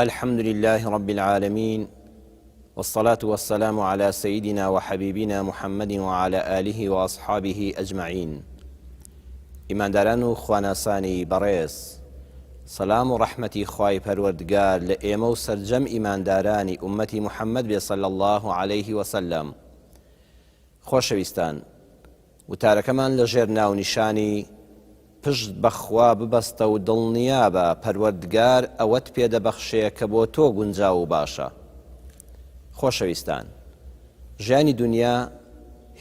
الحمد لله رب العالمین والصلاة والسلام على سيدنا وحبيبنا محمد وعلى آله وأصحابه أجمعين ئیمانداران و خواناسانی بەڕێز سەلام و ڕەحمەتی خوای پەروەردگار لە ئێمە و سەرجەم ئیماندارانی ئومەتی محەممەد بێ صلی الله علیه وسلم خۆشەویستان وتارەکەمان لە ژێر ناونیشانی، پشت بە خوا ببەستە و دڵنیابە پەروەردگار ئەوەت پێ دەبەخشێ کە بۆ تۆ گونجاو و باشە. خۆشەویستان، ژیانی دونیا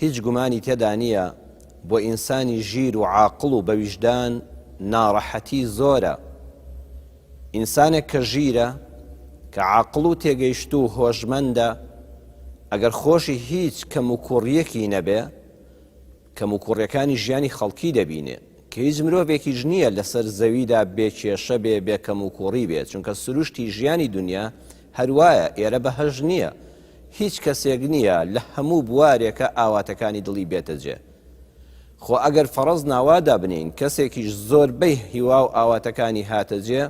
هیچ گومانی تێدا نییە بۆ ئینسانی ژیر و عاقڵ و بەویژدان ناڕەحەتی زۆرە. ئینسانێک کە ژیرە، کە عاقڵ و تێگەیشتوو و هۆشمەندە، ئەگەر خۆشی هیچ کەموکوڕییەکی نەبێ، کەموکوڕیەکانی ژیانی خەڵکی دەبینێ، کە هیچ مرۆڤێکیش نییە لەسەر زەویدا بێ کێشە بێ، بێ کەموکوڕی بێ، چونکە سروشتی ژیانی دونیا هەروایە، ئێرە بەهەشت نییە، هیچ کەسێک نییە لە هەموو بوارێکا ئاواتەکانی دڵی بێتە جێ. خۆ ئەگەر فەڕزنا وا دابنێین کەسێکیش زۆربەی هیوا و ئاواتەکانی هاتە جێ،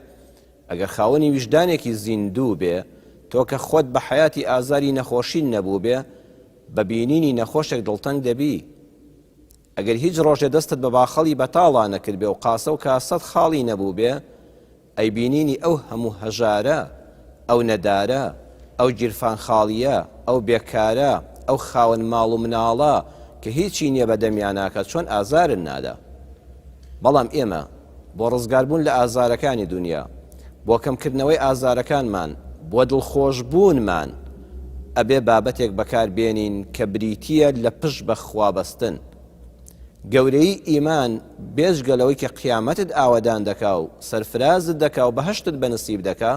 ئەگەر خاوەنی ویژدانێکی زیندوو بێ، تۆ کە خۆت بە حەیاتی ئازاری نەخۆشیت نەبووبێ، بە بینینی نەخۆشێک دڵتەنگ دەبی؟ ئەگەر هیچ ڕۆژێ دەستت بە باخەڵی بەتاڵا نەکردبێ و قاسە و کاسەت خاڵی نەبووبێ، ئەی بینینی ئەو هەموو هەژارە، ئەو نەدارە، ئەو گیرفان خاڵییە، ئەو بێکارە، ئەو خاوەن ماڵ و مناڵە کە هیچی نییە بە دەمیاناکا چۆن ئازارت نادا؟ بەڵام ئێمە بۆ ڕزگاربوون لە ئازارەکانی دونیا، بۆ کەمکردنەوەی ئازارەکانمان، بۆ دڵخۆشبوونمان، ئەبێ بابەتێک بەکار بێنین کە بریتییە لە پشت بە خوا بەستن. گەورەیی ئیمان بێجگە لەوەی کە قیامەتت ئاوەدان دەکا و سەرفرازت دەکا و بەهەشتت بە نسیب دەکا،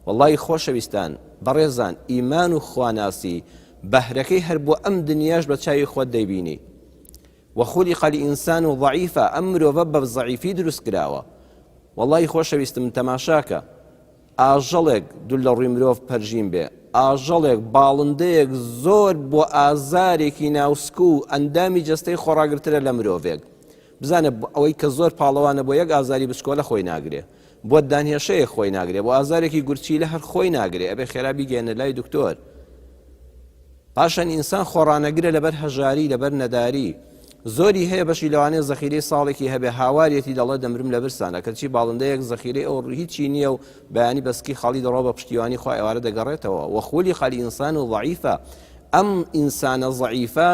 وەڵڵاهی خۆشەویستان، بەڕێزان، ئیمان و خواناسی بەهرەکەی هەر بۆ ئەم دنیاش بە چاوی خۆت دەیبینی. وخلق الانسان ضعیفا ئەم مرۆڤە بە زەعیفی دروست کراوە وەڵی خۆشەویستم تەماشاکە ئاژەڵێک دوور لە ڕووی مرۆڤ پەرژین بێ ئاژەڵێک باڵندەیەک زۆر بۆ ئازارێکی ناوسک و ئەندامی جەستەی خۆڕاگرترە لە مرۆڤێک بزانە ئەوەی کە زۆر پاڵەوانە بۆ یەک ئازاری بچکۆلە خۆی ناگرێ بۆ دانهێشەیە خۆی ناگرێ بۆ ئازارێکی گورچیلە هەر خۆی ناگرێ ئەبێ خێرا بیگەێنە لای دکتۆر پاشان ئینسان خۆڕانەگرە لەبەر هەژاری لەبەر نەداری زۆری هەیە بەشی لەوانەیە زەخیرەی ساڵێکی هەبێ هاواریەتی دەڵێ دەمرم لە برسانە کەچی باڵندەیەک زەخیرەی ئەو هیچی نییە و بەیانی بەسکی خاڵی دەڕۆ بە پشتیوانی خوا ئێوارە دەگەڕێتەوە وخلی خالی ئینسان و ضعیفە ئەم ئینسانە ضعیفە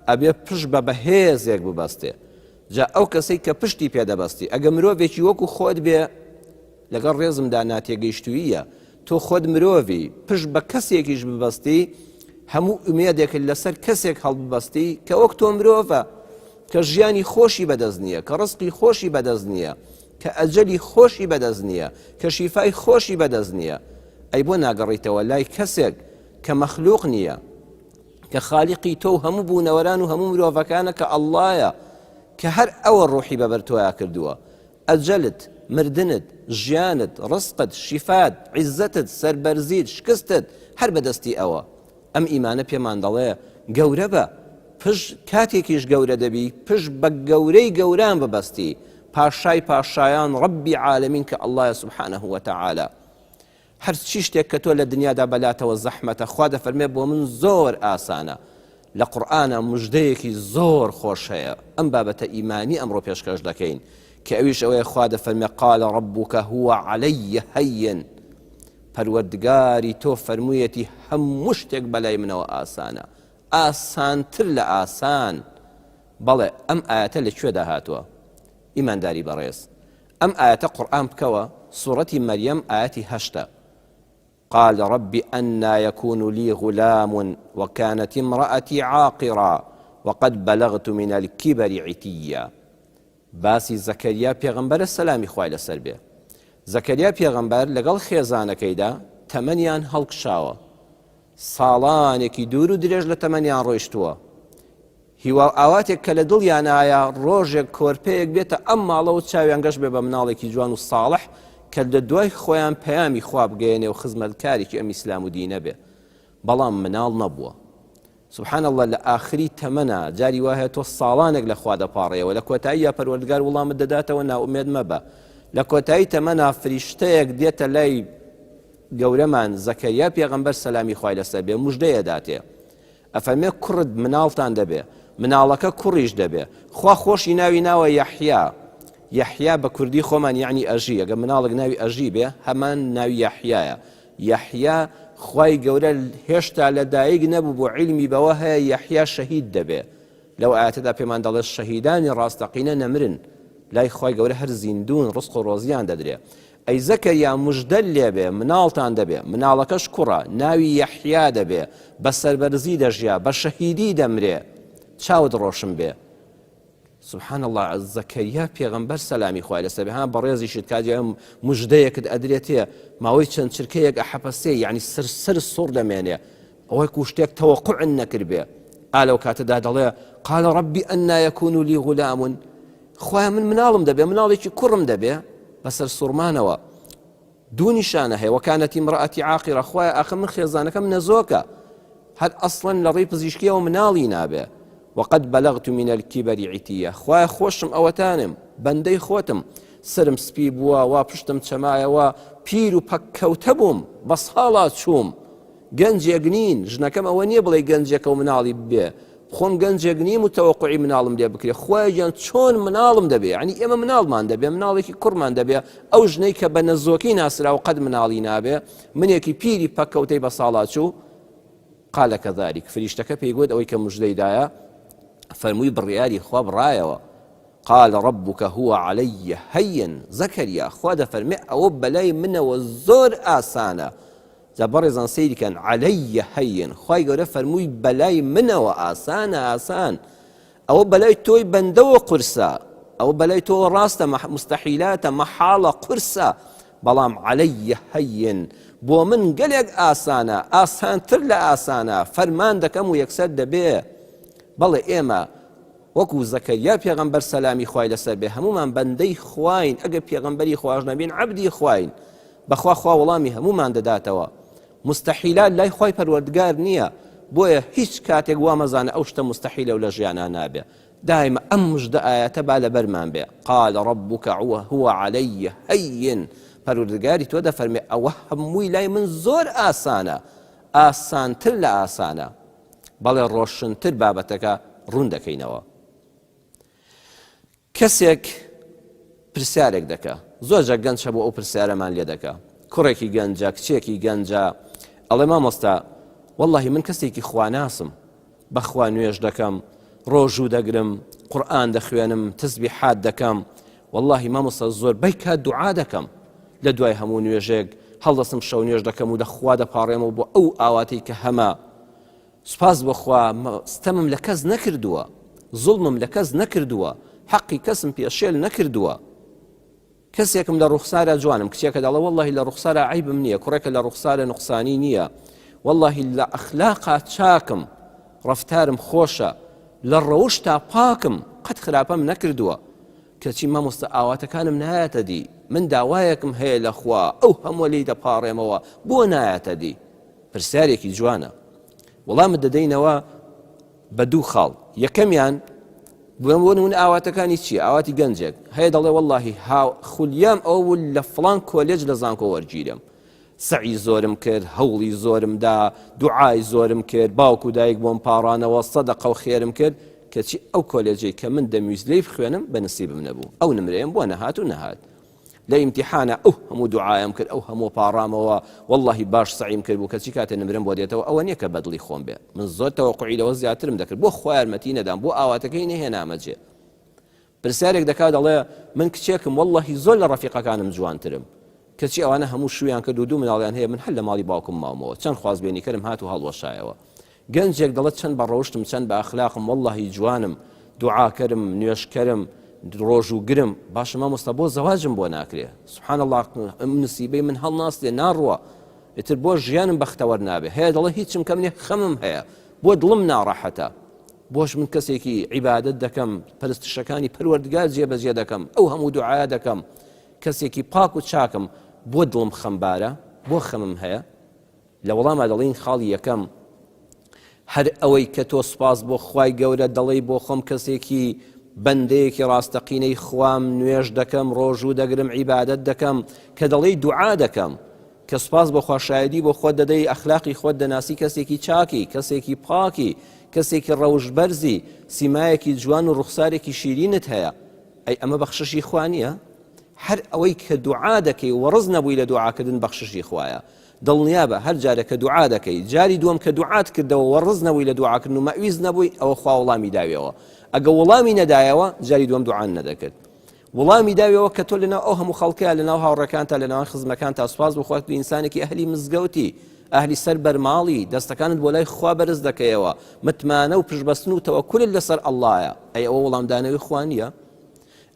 ئەبێ پشت بە بەهێزێک ببەستێ جا ئەو کەسەی کە پشتی پێدەبەستی ئەگە مرۆڤێکی وەکو خۆت بێ لەگەڵ ڕێزمدا ناتێگەیشتووییە، تۆ خۆت مرۆڤی، پشت بە کەسێکیش ببەستی، هەموو ئومێدێکت لەسەر کەسێک هەڵببەستی کە وەک تۆ مرۆڤە، کە ژیانی خۆشی بەدەست نییە، کە ڕزقی خۆشی بەدەست نییە، کە ئەجەلی خۆشی بەدەست نییە، کە شیفای خۆشی بەدەست نییە، ئەی بۆ ناگەڕیتەوە لای کەسێک کە مەخلوق نییە، کە خالیقی تۆ و هەموو بوونەوەران و هەموو مرۆڤەکانە کە ئەڵڵایە، کە هەر ئەوە ڕوحی بەبەر تۆیا کردووە. ئەجەلت، مردنت، ژیانت، ڕزقت، شیفات، عیزەتت، سەربەرزیت، شکستت، هەر بە دەستی ئەوە. ئەم ئیمانە پێمان دەڵێ، گەورە بە، پشت، کاتێکیش گەورە دەبی، پشت بە گەورەی گەوران ببەستی، پاشای پاشایان، ڕەبی عالەمین کە اللە یە سبحانە وتعالی. هەرچی شتێک کە تۆ لە دنیادا بەلاتەوە زەحمەتە خوا دەفەرمێ بۆ من زۆر ئاسانە لە قورئانا مژدەیەکی زۆر خۆش هەیە ئەم بابەتە ئیمانی ئەمڕۆ پێشکەش دەکەین کە ئەویش ئەوەیە خوا دەفەرمێ قال ربک هو علی هین پەروەردگاری تۆ فەرموویەتی هەموو شتێک بەلای منەوە ئاسانە ئاسانتر لە ئاسان بەڵێ ئەم ئاەتە لە کوێدا هاتووە ئیمانداری بەڕێز ئەم ئایەتە قورئان بکەوە سوڕەتی مەریەم ئایەتی هەشتە قال رب أنى يكون لي غلام وكانت امرأتي عاقرا وقد بلغت من الكبر عتيا باسی زەکەریا پێغەمبەرە سەلامی خوای لەسەر بێ زەکەریا پێغەمبەر لەگەڵ خێزانەکەیدا تەمەنیان هەڵکشاوە ساڵانێکی دوور و درێژ لە تەمەنیان ڕۆیشتووە هیوا و ئاواتێک کە لە دڵیانایە ڕۆژێک کۆرپەیەک بێتە ئەم ماڵەوە چاویان گەش بێ بە مناڵێکی جوان و ساڵح کە لە دوای خۆیان پەیامی خوا بگەیەنێ و خزمەتکارێکی ئەم ئیسلام و دینە بێ بەڵام مناڵ نەبووە سبحان اللە لە ئاخری تەمەنا جاری وا هەیە تۆ ساڵانێک لە خوا دەپاڕێەوە لە کۆتاییە پەروەردگار وڵامت دەداتەوە نائومێد مەبە لە کۆتایی تەمەنا فریشتەیەک دێتە لای. گەورەمان زەکەریا پێغەمبەر سەلامی خوای لەسەر بێ مژدەیە داتێ ئەفەرمێ کوڕت مناڵتان دەبێ مناڵەکە کوڕیش دەبێ خوا خۆشی ناوی ناوە یەحیا یەحیا بە کوردی خۆمان یعنی ئەژی ئەگە مناڵێک ناوی ئەژی بێ هەمان ناوی یەحیایە یەحیا خوای گەورە هێشتا لە دایک نەبوو بۆ عیلمی بەوە هەیە یەحیا شەهید دەبێ لەو ئایەتەدا پێمان دەڵێت شەهیدانی ڕاستەقینە نەمرن لای خوای گەورە هەر زیندوون ڕزق و ڕۆزیان دەدرێ ئەی زەکەریا مژدەت لێبێ مناڵتان دەبێ مناڵەکەش کوڕە ناوی یەحیا دەبێ بە سەربەرزی دەژیا بە شەهیدی دەمرێ چاوت ڕۆشن بێ سبحان اللە زەکەریا پێغەمبەر سەلامی خوای لەسەر بێ ها بەڕێزیشت کاتێ مژدەیەکت ئەدرێتێ ماوەی چەند چرکەیەک ئەحەپەسێ یعنی سەر سەر سوڕ دەمێنێ ئەوەی کو شتێک تەوەقعن نەکردبێ ئا لەو کاتەدا دەڵێ قال ربی أنا يكون لي غلام خوایە من مناڵم دەبێ مناڵێکی کوڕم دەبێ بەسەر سوڕمانەوە دوو نیشانە هەیە وكانت امرأتي عاقرە خوایە ئاخە من خێزانەکەم نەزۆکە هەر ئەسڵەن لە ڕێی پزیشکیەوە مناڵی نابێ وقد بلغت من الكبر عتيا خوایە خۆشم ئەوەتانم بەندەی خۆتم سرم سپی بووە وا پشتم چەمایەوە پیر و پەککەوتە بووم بە ساڵا چووم گەنجێک نین، ژنەکەم ئەوە نییە بڵێی گەنجێکە و مناڵی ببێ، خۆم گەنجێک نیم و تەوەقوعی مناڵم لێ بکرێ، خوایە گیان چۆن مناڵم دەبێ، یعنی ئێمە مناڵمان دەبێ، مناڵێکی کوڕمان دەبێ، ئەو ژنەی کە بە نەزۆکی ناسراوە قەت مناڵی نابێ، منێکی پیری پەککەوتەی بە ساڵاچوو، قال كذلك، فریشتەکە پێی گوت ئەوەی کە مژدەی دایە، فەرمووی بڕیاری خوا بڕایەوە، قال ربک هو علی هین، زەکەریا، خوا دەفەرمێ ئەوە بەلای منەوە زۆر ئاسانە، جا بەڕێزان سەیری کەن علی هین خوای گەورە فەرمووی بەلای منەوە ئاسانە ئاسان ئەوە بەلای تۆی بەندەوە قورسە ئەوە بەلای تۆوە ڕاستە مستحیلاتە مەحاڵە قورسە بەڵام علی هین بۆ من گەلێک ئاسانە ئاسانتر لە ئاسانە فەرمان دەکەم و یەکسەر دەبێ بەڵێ ئێمە وەکو زەکەریا پێغەمبەر سەلامی خوای لەسەر بێ هەمومان بەندەی خواین ئەگەر پێغەمبەری خواش نەبین عەبدی خواین بەخوا خوا وەڵامی هەموومان دەداتەوە موستەحیلات لای خوای پەروەردگار نییە بۆیە هیچ کاتێک وا مەزانە ئەو شتە موستەحیلە و لە ژیانا نابێ دایمە ئەم مژدە ئایەتە با لەبەرمان بێ قال ربک هو علی هین پەروەردگاری تۆ دەفەرمێ ئەوە هەمووی لای من زۆر ئاسانە ئاسانتر لە ئاسانە بەڵێ ڕۆشنتر بابەتەکە ڕوون دەکەینەوە کەسێک پرسیارێک دەکا زۆر جار گەنج هەبوو ئەو پرسیارەمان لێ دەکا کوڕێکی گەنجە کچێکی گەنجە ئەڵێ مامۆستا واللهی من کەسێکی خواناسم بەخوا نوێژ دەکەم ڕۆژوو دەگرم قورئان دەخوێنم تەسبیحات دەکەم واللهی مامۆستا زۆربەی کات دوعا دەکەم لە دوای هەموو نوێژێک هەڵدەسم شەو نوێژ دەکەم و دەخوا دەپاڕێمەوە بۆ ئەو ئاواتەی کە هەمە سوپاس بۆ خوا ستەمم لە کەس نەکردووە، زوڵمم لە کەس نەکردووە، حەقی کەسم پێشێل نەکردووە. کەسێکم لە ڕوخسارا جوانم، کچێکە دەڵێ وەڵڵاهی لە ڕوخسارا عەیبم نییە، کوڕێکە لە ڕوخسارە نوقسانی نییە، وەڵڵاهی لە ئەخلاقا چاکم، ڕەفتارم خۆشە، لە ڕەوشتا پاکم، قەت خراپەم نەکردووە. کەچی مامۆستا ئاواتەکانم نایەتە دی، من داوایەکم هەیە لە خوا، ئەو هەمووە لێی دەپاڕێمەوە، بۆ نایەتە دی؟ پرسیارێکی جوانە وەڵامت دەدەینەوە بە دوو خاڵ یەکەمیان بۆ نمونە ئاواتەکانی چییە ئاواتی گەنجێک هەیە دەڵێ واللهی هاو خولیام ئەو بوو لە فڵان کۆلێج لە زانکۆ وەرگیرم سەعی زۆرم کرد هەوڵی زۆرم دا دوعای زۆرم کرد باوک و دایک بۆم پاڕانەوە سەدەقە و خێرم کرد کەچی ئەو کۆلێجەی کە من دەمویست لێی بخوێنم بە نسیبم نەبوو ئەو نمرەیەم بۆ نەهات و نەهات لە ئیمتیحانا ئەو هەموو دوعایم کرد ئەو هەموو پاڕامەوە وەڵاهی باش سەعیم کرد بوو کەچی کاتێ نمرەم بۆ دێتەوە ئەوە نییە کە بەدڵی خۆم بێ من زۆر تەوەقوعی لەوە زیاترم دەکرد بۆ خوا یارمەتی نەدام بۆ ئاواتەکەی نەهێنامە جێ پرسیارێک دەکات دەڵێ من کچێکم وەڵاهی زۆر لە ڕەفیقەکانم جوانترم کەچی ئەوانە هەموو شویان کرد و دوو مناڵیان هەیە من هەر لە ماڵی باوکم ماومەوە چەند خوازبێنیکەرم هات و هەڵوەشایەوە گەنجێک دەڵێت چەند بە ڕەوشتم چەند بە ئەخلاقم وەڵڵاهی جوانم دوعاکەرم نوێژکەرم ڕۆژووگرم باشە مامۆستا بۆ زەواجم بۆ ناکرێ سبحان الله ئەم نسیبەی من هەڵناستێ ناڕوە ئیتر بۆ ژیانم بەختەوەر نابێ هەیە دەڵێ هیچم کەم نیە خەمم هەیە بۆ دڵم ناڕەحەتە بۆش من کەسێکی عیبادەت دەکەم پەرستشەکانی پەروەردگار جێبەجێ دەکەم ئەو هەموو دوعاە دەکەم کەسێکی پاک و چاکم بۆ دڵم خەمبارە بۆ خەمم هەیە لە وەڵاما دەڵێین خاڵی یەکەم، هەر ئەوەی کە تۆ سوپاس بۆ خوای گەورە دەڵێی بۆ خۆم کەسێکی بەندەیەکی ڕاستەقینەی خوام نوێژ دەکەم ڕۆژوو دەگرم عیبادەت دەکەم کە دەڵێی دوعا دەکەم. کە سوپاس بۆ خوا شایەدی بۆ خۆت دەدەی ئەخلاقی خۆت دەناسی کەسێکی چاکی کەسێکی پاکی کەسێکی ڕەوشت بەرزی سیمایەکی جوان و ڕوخسارێکی شیرینت هەیە ئەی ئەمە بەخششی خوا نییە؟ هەر ئەوەی کە دوعا دەکەی وەڕز نەبووی لە دوعاکردن بەخششی خوایە دڵنیابە هەر جارێک کە دوعا دەکەی جاری دووەم کە دوعات کردەوە وەڕز نەبووی لە دوعاکردن و مەویز نەبووی ئەوە خوا وەڵامی داویەوە ئەگە وەڵامی نەدایەوە جاری دووەم دوعان نەدەکرد وڵامی داویەوە کە تۆ لەناو ئەو هەموو خەڵکەیە لەناو هاوڕێکانتا لەناوان خزمەکانتا سوپاس بۆ خوا تۆ ئینسانێکی ئەهلی مزگەوتی ئەهلی سەر بەرماڵی دەستەکانت بۆ لای خوا بەرز دەکەیەوە متمانە و پشتبەستن و تەوەکولت لەسەر ئەڵڵایە ئەی ئەوە وەڵامدانەوەی خوا نییە؟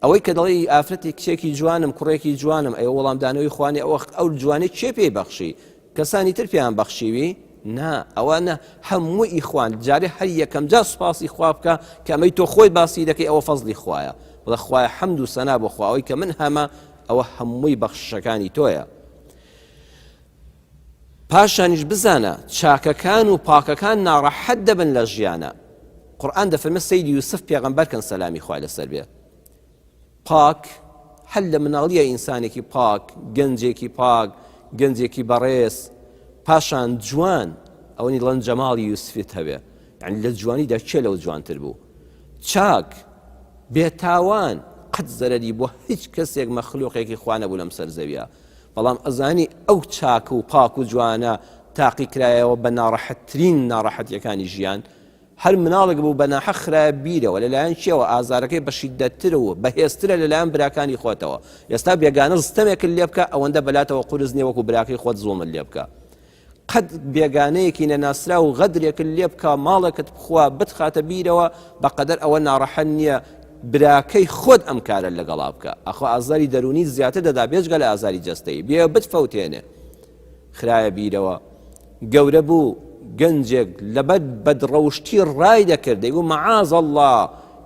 ئەوەی کە دەڵێی ئافرەتی کچێکی جوانم کوڕێکی جوانم ئەوە وەڵامدانەوەی خوا نییە ئەوەخت ئەو جوانەی کێ پێی بەخشی کەسانی تر پێیان بەخشیوی؟ نا ئەوە نە هەموو ئیخوان جارێ هەر یەکەم جار سوپاسی خوا بکە کە ئەمەی تۆ خۆی باسی دەکەی ئەوە فەزلی خوایە بڵێ خوایە حەمد و سەنا بۆ خوا ئەوەی کە من هەمە ئەوە هەمووی بەخششەکانی تۆیە پاشانیش بزانە چاکەکان و پاکەکان ناڕەحەت دەبن لە ژیانە قورآن دەفەرمێ سەیدی یوسف پێغەمبەر کەن سەلامی خوای لەسەر بێ پاک، هەر لە مناڵیە ئینسانێکی پاک، گەنجێکی پاک، گەنجێکی بەڕێز، پاشان جوان، ئەوەنی دەڵێن جەماڵی یوسفت هەبێ، یعنی لە جوانیدا کێ لەو جوانتر بوو؟ چاک، بێتاوان، قەت زەرەری بۆ هیچ کەسێک مەخلوقێکی خوا نەبوو لەم سەر زەویە، بەڵام ئەزانی ئەو چاک و پاک و جوانە تاقی کرایەوە بە ناڕەحەتترین ناڕەحەتیەکانی ژیان، هەر مناڵێک بوو بە ناحەق خرایە بیرەوە لەلایەن کێوە ئازارەکەی بە شیددەتتر و بەهێزترە لەلایەن براکانی خۆتەوە ئێستا بێگانە ستەمێکت لێ بکا ئەوەندە بەلاتەوە قورس نیە وەکو براکەی خۆت زوڵمت لێ بکا قەت بێگانەیەکی نەناسراو و غەدرێکت لێ بکا ماڵێکت بخوا بتخاتە بیرەوە بەقەدەر ئەوە ناڕەحەت نییە براکەی خۆت ئەم کارە لەگەڵا بکە ئەخۆ ئازاری دەروونی زیاتر دەدا بێجگە لە ئازاری جەستەیی بێ بتفەوتێنێ خرایە بیرەوە. گەورە بوو، گەنجێک لەبەر بەدڕەوشتی ڕای دەکرد، دەیگوت معاذ اللە،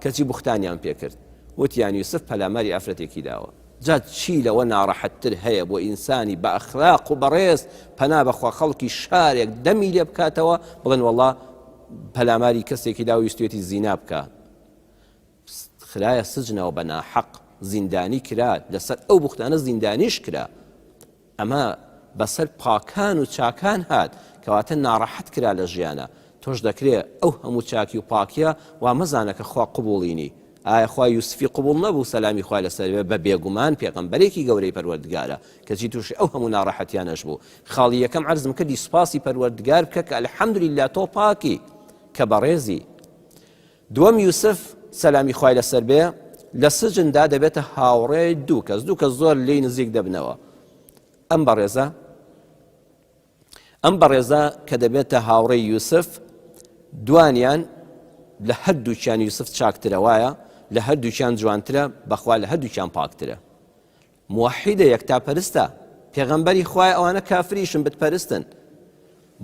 کەچی بوختانیان پێ کرد. وتیان یوسف پەلاماری ئافرەتێکی داوە. جا چی لەوە ناڕەحەتتر هەیە بۆ ئینسانی بە ئەخلاق و بەڕێز، پەنا بەخوا خەڵکی شارێک دەمی لێ بکاتەوە، بڵێن وەڵا پەلاماری کەسێکی داوە ویستویەتی زینا بکا. خرایە سجنەوە بە ناحەق، زیندانی کرا، لەسەر ئەو بوختانە زیندانیش کرا. ئەمە بەسەر پاکان و چاکان هات، کەواتە ناڕەحەت کرا لە ژیانا، تۆش دەکرێ ئەو هەموو چاکی و پاکیە وا مەزانە کە خوا قبوڵی نی، ئایا خوا یوسفی قبوڵ نەبوو سەلامی خوای لەسەر بێ، بە بێگومان پێغەمبەرێکی گەورەی پەروەردگارە، کەچی توشی ئەو هەموو ناڕەحەتیانەش بوو، خاڵی یەکەم عەرزم کردی سوپاسی پەروەردگار بکە کە الحمدللە تۆ پاکی کە بەڕێزی. دووەم یوسف سەلامی خوای لەسەر بێ لە سجندا دەبێتە هاوڕێی دوو کەس دوو کەس زۆر لێی نزیک دەبنەوە ئەم بەڕێزە ئەم بەڕێزە کە دەبێتە هاوڕێی یوسف دوانیان لە هەردووکیان یوسف چاکترە وایە لە هەردووکیان جوانترە بەخوا لە هەردووکیان پاکترە موەحیدە یەکتاپەرستە پێغەمبەری خوایە ئەوانە کافریشن بتپەرستن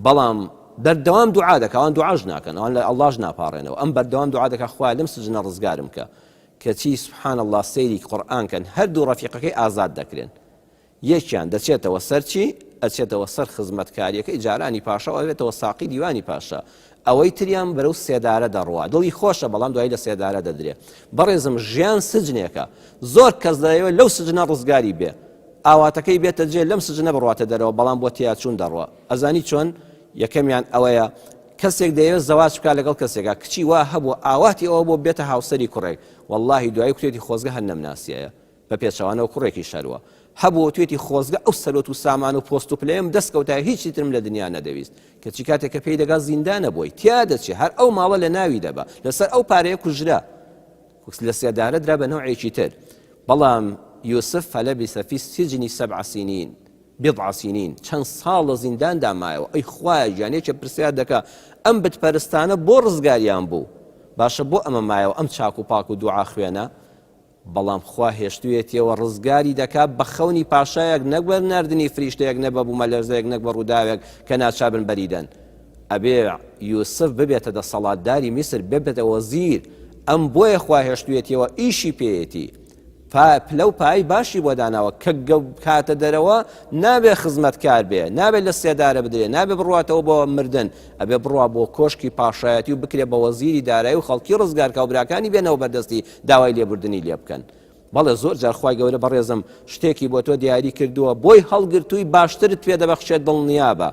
بەڵام بەردەوام دوعا دەکا ئەوان دوعاش ناکەن ئەوان لە ئەڵڵاش ناپاڕێنەوە ئەم بەردەوام دوعا دەکا خوایە لەم سجنە ڕزگارم کە کەچی سبحان اللە سەیری قورئان کەن هەردوو ڕەفیقەکەی ئازاد دەکرێن یەکیان دەچێتەوە سەر چی ئەچێتەوە سەر خزمەتکاریەکەی جارانی پاشا و ئەبێتەوە ساقی دیوانی پاشا ئەوەی تریان بەرەو سێدارە دەڕوا دڵی خۆشە بەڵام دوایی لە سێدارە دەدرێ بەڕێزم ژیان سجنێکە زۆر کەس دەیەوێت لەو سجنە ڕزگاری بێ ئاواتەکەی بێتە جێ لەم سجنە بڕواتە دەرەوە بەڵام بۆ تیاچوون دەڕوا ئەزانی چۆن یەکەمیان ئەوەیە کەسێک دەیەوێت زەواج بکات لەگەڵ کەسێکا کچی وا هەبوو ئاواتی ئەوە بۆ بێتە هاوسەری کوڕێک واللهی دوایی کوتێتی خۆزگە هەر نەمناسیایە بە پێچەوانەوە کوڕێکیش هەروا هەبوو وتویەتی خۆزگە ئەو سەرۆت و سامان و پۆست و پلەیەم دەست کەوتایە هیچی ترم لە دنیا نەدەویست کەچی کاتێک کە پێی دەگا زیندانە بۆی تیا دەچێ هەر ئەو ماڵە لە ناوی دەبا لەسەر ئەو پارەیە کوژرا لە سێدارە درا بە نەوعێکی تر بەڵام یوسف فلبث في السجن سبع سنين بضع سنين چەند ساڵ لە زینداندا مایەوە ئەی خوایە گیان یەکێ پرسیار دەکا ئەم بتپەرستانە بۆ ڕزگاریان بوو باشە بۆ ئەمە مایەوە ئەم چاک و پاک و دوعا خوێنە بەڵام خوا هێشتوویەتیەوە ڕزگاری دەکات بە خەونی پاشایەک نەک بە ناردنی فریشتەیەک نەک بە بوومەلەرزەیەک نەک بە ڕووداوێک کە ناچار بن بەری دەن ئەبێ یوسف ببێتە دەسەڵاتداری میسر ببێتە وەزیر ئەم بۆیە خوا هێشتوویەتیەوە ئیشی پێیەتی پا پلە و پایەی باشی بۆ داناوە کە کاتە دەرەوە نابێ خزمەتکار بێ نابێت لە سێدارە بدرێ نابێ بڕاتەوە بۆ مردن ئەبێ بڕوا بۆ کۆشکی پاشایەتی و بکرێ بە وەزیری دارایی و خەڵکی ڕزگارکە و براکانی بێنەوە بەردەستی داوای لێبوردنی لێ بکەن. بەڵێ زۆر جار خوای گەورە بەڕێزم شتێکی بۆ تۆ دیاری کردووە بۆی هەڵگرتووی باشترت پێ دەبەخشێت دڵنیابە.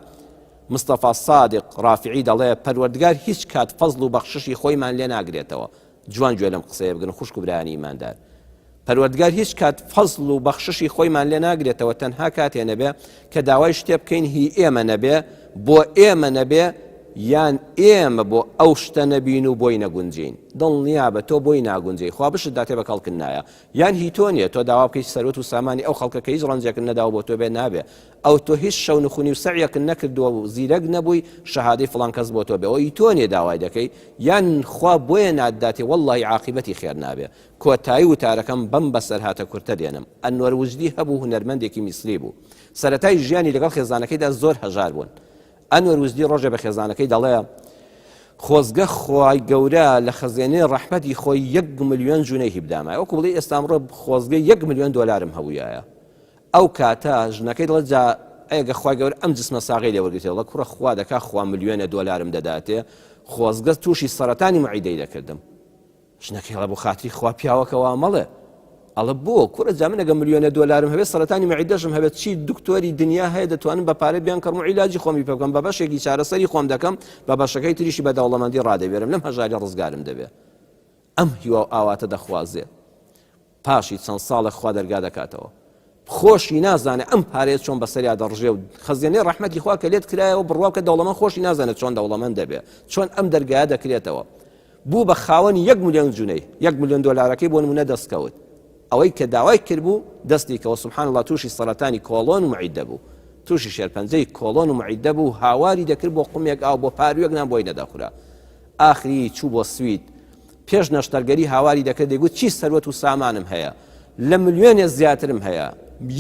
مستەفا سادق ڕافعی دەڵێ پەروەردگار هیچ کات فەزڵ و بەخششی خۆیمان لێ ناگرێتەوە جوان گوێ لەم قسەیە بگرن خوشک و برایانی ئیماندار پەروەردگار هیچ کات فەزڵ و بەخششی خۆیمان لێ ناگرێتەوە تەنها کاتێ نەبێ کە داوای شتێ بکەین هی ئێمە نەبێ بۆ ئێمە نەبێ یان ئێمە بۆ ئەو شتە نەبین و بۆی نەگونجین دڵنیابە تۆ بۆی ناگونجێی خوا بشت داتێ بە کەڵکت نایە یان هی تۆ نییە تۆ داوا بکەیت سەروەت و سامانی ئەو خەڵکە کە هیچ ڕەنجێکت نەداوە بۆ تۆ بێ نابێ ئەو تۆ هیچ شەونخونی و سەعیەکت نەکردووە و زیرەک نەبووی شەهادەی فڵان کەس بۆ تۆ بێ ئەوە ئی تۆ نییە داوای دەکەی یان خوا بۆیە ناتداتێ وەڵڵاهی عاقیبەتی خێر نابێ کۆتایی وتارەکەم بەم بەسەرهاتە کورتە دێنم. ئەنوەر وجدی هەبوو هونەرمەندێکی میسری بوو. سەرەتای ژیانی لەگەڵ خێزانەکەیدا زۆر هەژار بوون. ئەنوەر وجدی ڕۆژێ بە خێزانەکەی دەڵێ، خۆزگە خوای گەورە لە خەزێنەی ڕەحمەتی خۆی یەک ملیۆن جونەیهی بدامایە. وەکو بڵێی ئێستا ئەمڕۆ خۆزگە یەک ملیۆن دۆلارم هەبوویایە. ئەو کاتە ژنەکەی دەڵێ جا ئەگە خوای گەورە ئەم جسمە ساغەی لێ وەرگرتێ دەڵێ کوڕە خوا دەکا خوا ملیۆنێ دۆلارم دەداتێ خۆزگە تووشی سەرەتانی معیدەی دەکردم. ژنەکەی ئەڵێ بۆ خاتری خوا پیاوەکە وا مەڵێ. ئەڵێ بۆ؟ کوڕە جا من ئەگە ملیۆنە دۆلارم هەبێت سەرەتانی مەعیدەشم هەبێت چی دکتۆری دنیا هەیە دەتوانم بە پارە بیان کڕم و عیلاجی خۆمی پێ بکەم بە بەشێکی چارەسەری خۆم دەکەم بە بەشەکەی تریشی بە دەوڵەمەندی ڕادەبێرم لەم هەژاری ڕزگارم دەبێ ئەم هیوا و ئاواتە دەخوازێ پاشی چەند ساڵێک خوا دەرگا دەکاتەوە خۆشی نازانێ ئەم پارەیە چۆن بەسەریا دەڕژێ و خەزێنەی ڕەحمەتی خوا کە لێت کرایەوە بڕوا بکە دەوڵەمەند خۆشی نازانێت چۆن دەوڵەمەند دەبێ چۆن ئەم دەرگایە دەکرێتەوە بوو بە خاوەنی یەک ملیۆن جونەی یەک ملیۆن دۆلارەکەی بۆ نمونە دەستکەوت ئەوەی کە داوای کردبوو دەستی کەوە سبحان الله تووشی سەرەتانی کۆڵۆن و معیدە بوو تووشی شێرپەنجەی کۆڵۆن و معیدە بوو هاواری دەکرد بۆ قومێک ئاو بۆ پاروێک نان بۆی نەدەخورا ئاخری چوو بۆ سوید پێش نەشتەرگەری هاواری دەکرد دەیگوت چی سەروەت و سامانم هەیە لە ملیۆنێ زیاترم هەیە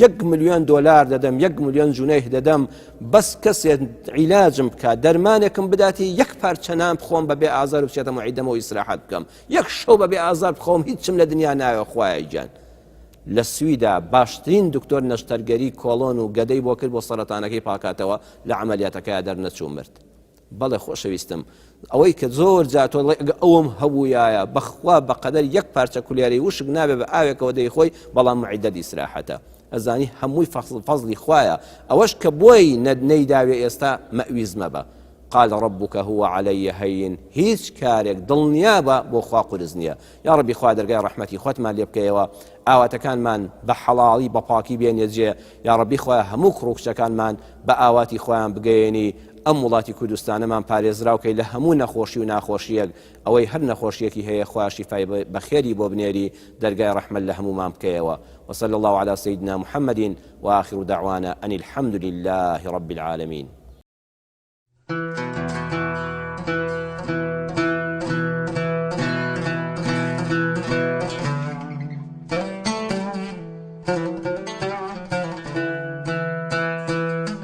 یەک ملیۆن دۆلار دەدەم یەک ملیۆن جونەیه دەدەم بەس کەسێ عیلاجم بکات دەرمانێکم بداتی یەک پارچە نان بخۆم بەبێ ئازار و بچێتە معیدەمەوە ئیسراحەت بکەم یەک شەو بەبێ ئازار بخەوم هیچم لە دنیا ناوێ خوایە گیان لە سویدا باشترین دکتۆر نەشتەرگەری کۆڵۆن و گەدەی بۆ کرد بۆ سەرەتانەکەی پاکاتەوە لە عەمەلیاتەکەیا دەرنەچوو مرد بەڵێ خۆشەویستم ئەوەی کە زۆر جار تۆ دەڵێی ئەگە ئەوەم هەبوویایە بەخوا بەقەدەر یەک پارچە کولێرەی وشک نابێ بە ئاوێکەوە دەیخۆی بەڵام معیدەت ئیسراحەتە ئەزانی هەمووی فەزڵ فەزڵی خوایە ئەوەش کە بۆی نەیداوێ ئێستا مەویز مەبە قال ربك هو علی هین هیچ کارێک دڵنیابە بۆ خوا قورس نییە یاڕەبی خوا دەرگای ڕەحمەتی خۆتمان لێ بکەیەوە ئاواتەکانمان بە حەڵاڵی بە پاکی بێنیە جێ یاڕەبی خوایە هەموو کوڕ و کچەکانمان بە ئاواتی خۆیان بگەیەنی ئەم وڵاتی کوردستانەمان پارێزراو کەی لە هەموو نەخۆشی و ناخۆشیەک ئەوەی هەر نەخۆشیەکی هەیە خوا شیفای بەخێری بۆ بنێری دەرگای ڕەحمەت لە هەموومان بکەیەوە وصلی اللە علی سیدنا محمد وآخر دعوانا ان الحمد لله رب العالمین.